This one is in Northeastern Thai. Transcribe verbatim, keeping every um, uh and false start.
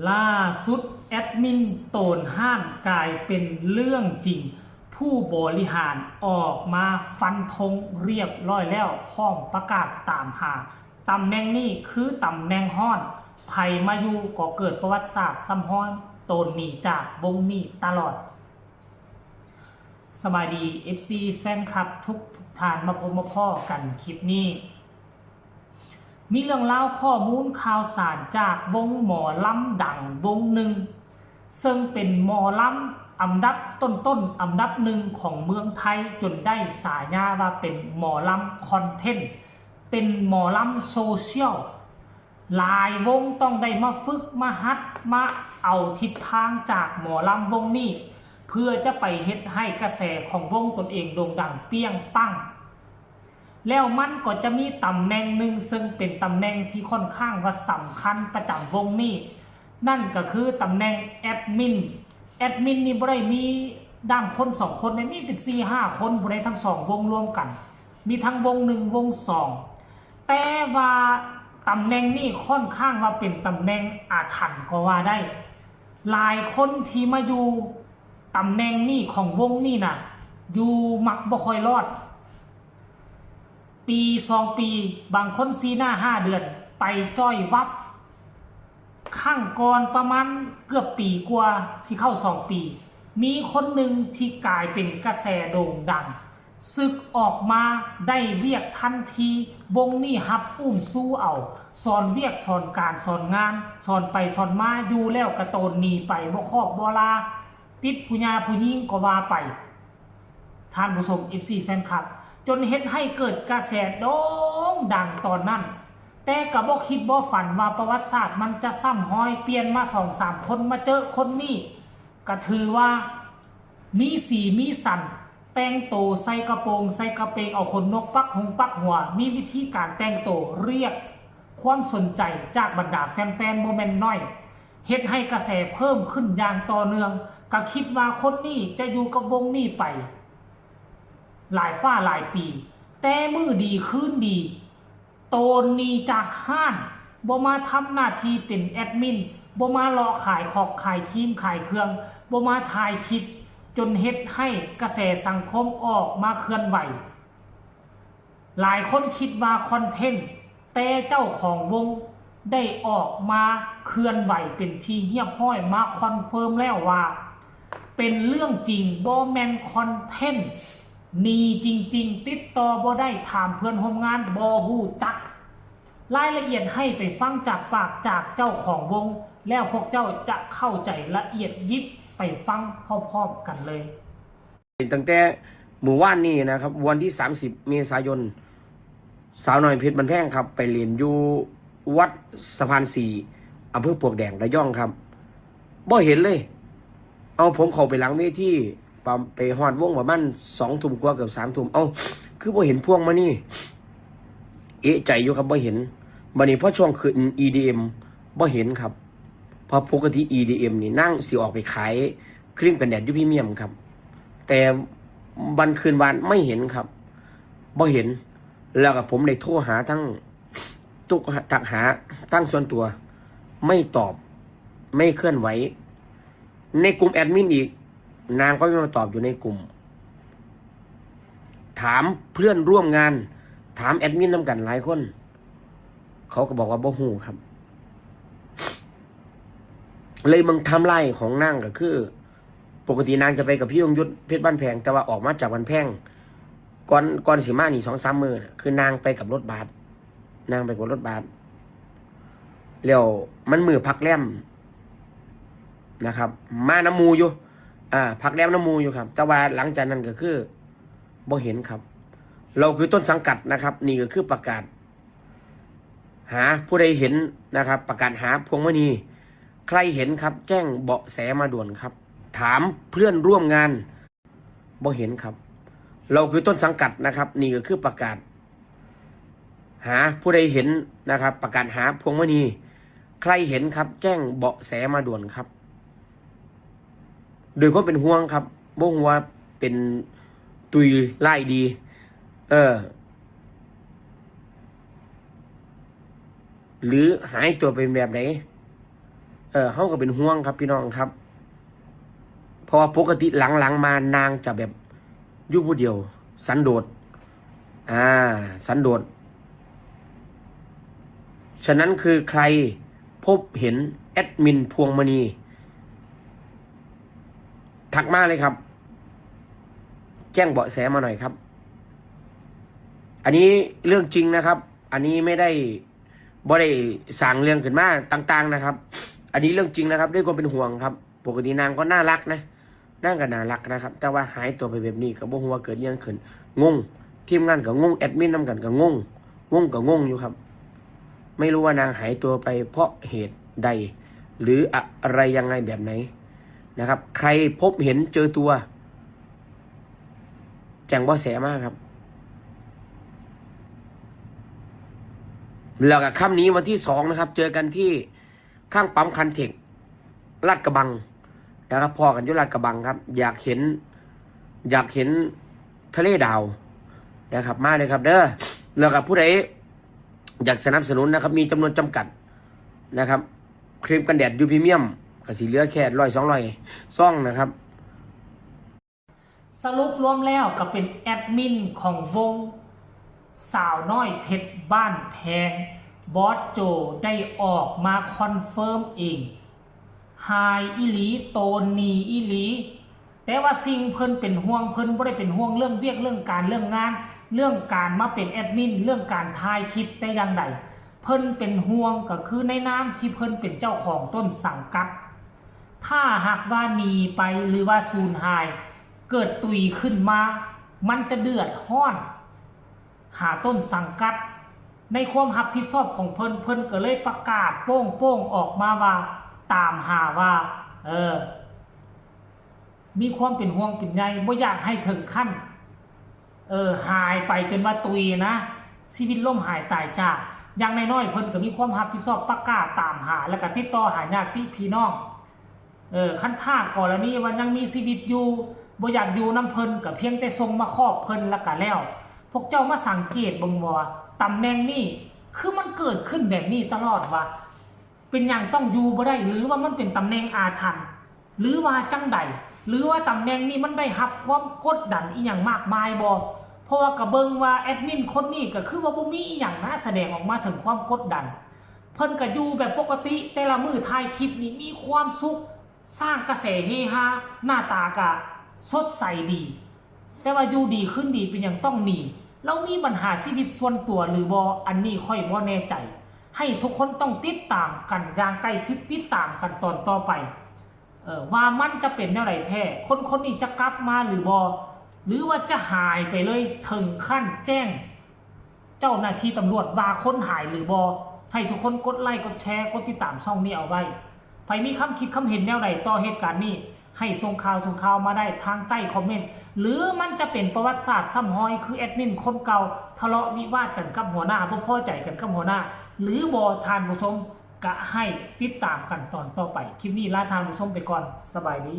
ล่าสุดแอดมินโตนฮ้านกลายเป็นเรื่องจริง ผู้บริหารออกมาฟันธงเรียบร้อยแล้ว พร้อมประกาศตามหา ตำแหน่งนี้คือตำแหน่งฮ้อน ไผมาอยู่ก็เกิดประวัติศาสตร์ซ้ำฮ้อน โตนหนีจากวงนี้ตลอด สบายดี เอฟซี แฟนคลับทุกทุกท่าน มาพบมาพ้อกันคลิปนี้ มีเรื่องราวข้อมูลข่าวสารจากวงหมอลำดังวงหนึ่ง ซึ่งเป็นหมอลำอันดับต้นๆ อันดับหนึ่งของเมืองไทย จนได้ฉายาว่าเป็นหมอลำคอนเทนต์ เป็นหมอลำโซเชียล หลายวงต้องได้มาฝึกมาหัดมาเอาทิศทางจากหมอลำวงนี้ เพื่อจะไปเฮ็ดให้กระแสของวงตนเองโด่งดังเปรี้ยงปัง แล้วมันก็จะมีตำแหน่งหนึ่งซึ่งเป็นตำแหน่งที่ค่อนข้างว่าสำคัญประจำวงนี้ นั่นก็คือตำแหน่งแอดมิน แอดมินนี่บ่ได้มีดำคนสองคนนะ มีเป็นสี่ห้าคน บ่ได้ทั้งสองวงรวมกัน มีทั้งวงหนึ่งวงสอง แต่ว่าตำแหน่งนี้ค่อนข้างว่าเป็นตำแหน่งอาถรรพ์ก็ว่าได้ หลายคนที่มาอยู่ตำแหน่งนี้ของวงนี้น่ะ อยู่มักบ่ค่อยรอด ปีสองปี บางคนสี่หน้าห้าเดือน ไปจ้อยวับ ครั้งก่อนประมาณเกือบปีกว่า สิเข้าสองปี มีคนหนึ่งที่กลายเป็นกระแสโด่งดัง สึกออกมาได้เวียกทันที วงนี้ฮับอุ้มสู้เอา สอนเวียกสอนการสอนงาน สอนไปสอนมา อยู่แล้วกะโตนหนีไป บ่คอกบ่ลา ติดผู้หญิงผู้หญิงก็ว่าไป ท่านผู้ชม เอฟซี แฟนคลับ จนเฮ็ดให้เกิดกระแสโด่งดังตอนนั้น แต่ก็บ่คิดบ่ฝันว่าประวัติศาสตร์มันจะซ้ำฮอย เปลี่ยนมาสองสามคน มาเจอคนนี้ ก็ถือว่ามีสีมีสัน แต่งโตใส่กระโปรงใส่กระเปง เอาขนนกปักหงปักหัว มีวิธีการแต่งโตเรียกความสนใจจากบรรดาแฟนๆ บ่แม่นน้อย เฮ็ดให้กระแสเพิ่มขึ้นอย่างต่อเนื่อง ก็คิดว่าคนนี้จะอยู่กับวงนี้ไป หลายฟ้าหลายปี แต่มื้อดีคืนดี โตนหนีจากฮ้าน บ่มาทำหน้าที่เป็นแอดมิน บ่มาเลาะขายขอกขายครีมขายเครื่อง บ่มาถ่ายคลิป จนเฮ็ดให้กระแสสังคมออกมาเคลื่อนไหว หลายคนคิดว่าคอนเทนต์ แต่เจ้าของวงได้ออกมาเคลื่อนไหวเป็นที่เรียบร้อย มาคอนเฟิร์มแล้วว่า เป็นเรื่องจริง บ่แม่นคอนเทนต์ หนีจริงๆ ติดต่อบ่ได้ ถามเพื่อนร่วมงาน บ่ฮู้จัก รายละเอียดให้ไปฟังจากปากจากเจ้าของวง แล้วพวกเจ้าจะเข้าใจละเอียดยิบ ไปฟังพร้อมๆ กันเลย ตั้งแต่มื้อวานนี้นะครับ วันที่สามสิบ เมษายน สาวน้อยเพชรบ้านแพงครับ ไปเล่นอยู่วัดสะพานสี่ อำเภอปลวกแดง ระยองครับ บ่เห็นเลย เอาผมเข้าไปหลังเวที ไป ไปฮอดวงประมาณสองทุ่มกว่า เกือบสามทุ่ม เอ้า คือบ่เห็นพวงมานี่ เอะใจอยู่ครับ บ่เห็น บัดนี้พอช่วงขึ้น อีดีเอ็ม บ่เห็นครับ เพราะปกติ อีดีเอ็ม นี่นางสิออกไปขายครีมกันแดดอยู่พรีเมียมครับ แต่วันคืนวานไม่เห็นครับ บ่เห็น แล้วก็ผมได้โทรหาทั้ง ทุก ทักหาทั้งส่วนตัว ไม่ตอบ ไม่เคลื่อนไหว ในกลุ่มแอดมินอีก นางก็ไม่มาตอบอยู่ในกลุ่ม ถามเพื่อนร่วมงาน ถามแอดมินนำกันหลายคน เขาก็บอกว่าบ่ฮู้ครับ เลยเบิ่งไทม์ไลน์ของนางก็คือ ปกตินางจะไปกับพี่ยงยุทธเพชรบ้านแพง แต่ว่าออกมาจากบ้านแพง ก่อน ก่อนสิมานี่สองสามมื้อน่ะ คือนางไปกับรถบัส นางไปกับรถบัส แล้วมันมื้อพักแรมนะครับ มานำหมู่อยู่ อ่า พักแรมนำหมู่อยู่ครับ แต่ว่าหลังจากนั้นก็คือบ่เห็นครับ เราคือต้นสังกัดนะครับ นี่ก็คือประกาศ หาผู้ใดเห็นนะครับ ประกาศหาพวงมณี ใครเห็นครับ แจ้งเบาะแสมาด่วนครับ ถามเพื่อนร่วมงาน บ่เห็นครับ เราคือต้นสังกัดนะครับ นี่ก็คือประกาศ หาผู้ใดเห็นนะครับ ประกาศหาพวงมณี ใครเห็นครับ แจ้งเบาะแสมาด่วนครับ โดวยความเป็นห่วงครับ บ่ฮู้ว่าเป็นตุยร้ายดี เออ หรือหายตัวเป็นแบบไหน อ เฮาก็เป็นห่วงครับพี่น้องครับ เพราะว่าปกติหลังๆมานางจะแบบอยู่ผู้เดียว สันโดษ อ่า สันโดษ ฉะนั้นคือใครพบเห็นแอดมินพวงมณี ทักมาเลยครับ แจ้งเบาะแสมาหน่อยครับ อันนี้เรื่องจริงนะครับ อันนี้ไม่ได้ บ่ได้สร้างเรื่องขึ้นมาต่างๆนะครับ อันนี้เรื่องจริงนะครับ ด้วยความเป็นห่วงครับ ปกตินางก็น่ารักนะ นางก็น่ารักนะครับ แต่ว่าหายตัวไปแบบนี้ก็บ่ฮู้ว่าเกิดอิหยังขึ้น งง ทีมงานก็งง แอดมินนำกันก็งง งงก็งงอยู่ครับ ไม่รู้ว่านางหายตัวไปเพราะเหตุใด หรืออะไรยังไงแบบไหนนะครับ ใครพบเห็นเจอตัว แจ้งเบาะแสมาครับ แล้วก็ค่ำนี้วันที่สองนะครับ เจอกันที่ข้างปั๊มคันเทค ลาดกระบังนะครับ พ้อกันอยู่ลาดกระบังครับ อยากเห็น อยากเห็นทะเลดาวนะครับ มาเลยครับเด้อ แล้วก็ผู้ใดอยากสนับสนุนนะครับ มีจำนวนจำกัดนะครับ ครีมกันแดด ยู พรีเมียม ก็สิเหลือแค่ร้อยสองร้อยซองนะครับ สรุปรวมแล้วก็เป็นแอดมินของวงสาวน้อยเพชรบ้านแพง บอสโจได้ออกมาคอนเฟิร์มเอง หายอีหลี โตนหนีอีหลี แต่ว่าสิ่งเพิ่นเป็นห่วง เพิ่นบ่ได้เป็นห่วงเรื่องเวียกเรื่องการเรื่องงาน เรื่องการมาเป็นแอดมิน เรื่องการถ่ายคลิปแต่อย่างใด เพิ่นเป็นห่วงก็คือในนามที่เพิ่นเป็นเจ้าของต้นสังกัด ถ้าหากว่าหนีไปหรือว่าสูญหาย เกิดตุยขึ้นมา มันจะเดือดร้อน หาต้นสังกัด ในความรับผิดชอบของเพิ่น เพิ่นก็เลยประกาศโป้งๆออกมาว่า ตามหาว่า เออ มีความเป็นห่วงเป็นใย บ่อยากให้ถึงขั้น เออ หายไปจนว่าตุยนะ ชีวิตล่มหายตายจาก อย่างน้อยๆเพิ่นก็มีความรับผิดชอบประกาศตามหา แล้วก็ติดต่อหาญาติพี่น้อง เออ คันถ้ากรณีว่ายังมีชีวิตอยู่ บ่อยากอยู่นำเพิ่น ก็เพียงแต่ส่งมาขอบเพิ่นแล้วก็แล้ว พวกเจ้ามาสังเกตเบิ่งบ่ว่าตำแหน่งนี้ คือมันเกิดขึ้นแบบนี้ตลอดวะ เป็นหยังต้องอยู่บ่ได้ หรือว่ามันเป็นตำแหน่งอาถรรพ์ หรือว่าจั่งใด หรือว่าตำแหน่งนี้มันได้รับความกดดันอิหยังมากมายบ่ เพราะว่าก็เบิ่งว่าแอดมินคนนี้ก็คือว่าบ่มีอิหยังนะ แสดงออกมาถึงความกดดัน เพิ่นก็อยู่แบบปกติ แต่ละมื้อถ่ายคลิปนี่มีความสุข สร้างกระแสเฮฮา หน้าตาก็สดใสดี แต่ว่าอยู่ดีขึ้นดีเป็นหยังต้องหนี ลาวมีปัญหาชีวิตส่วนตัวหรือบ่ อันนี้ข้อยบ่แน่ใจ ให้ทุกคนต้องติดตามกันอย่างใกล้ชิด ติดตามกันตอนต่อไป เออ ว่ามันจะเป็นแนวใดแท้ คนคนนี้จะกลับมาหรือบ่ หรือว่าจะหายไปเลย ถึงขั้นแจ้งเจ้าหน้าที่ตำรวจว่าคนหายหรือบ่ ให้ทุกคนกดไลค์ กดแชร์ กดติดตามช่องนี้เอาไว้ ไผมีความคิดความเห็นแนวใดต่อเหตุการณ์นี้ ให้ส่งข่าวส่งข่าวมาได้ทางใต้คอมเมนต์ หรือมันจะเป็นประวัติศาสตร์ซ้ำฮอย คือแอดมินคนเก่าทะเลาะวิวาทกันกับหัวหน้า บ่พอใจกันกับหัวหน้า หรือบ่ ท่านผู้ชม ก็ให้ติดตามกันตอนต่อไป คลิปนี้ลาท่านผู้ชมไปก่อน สบายดี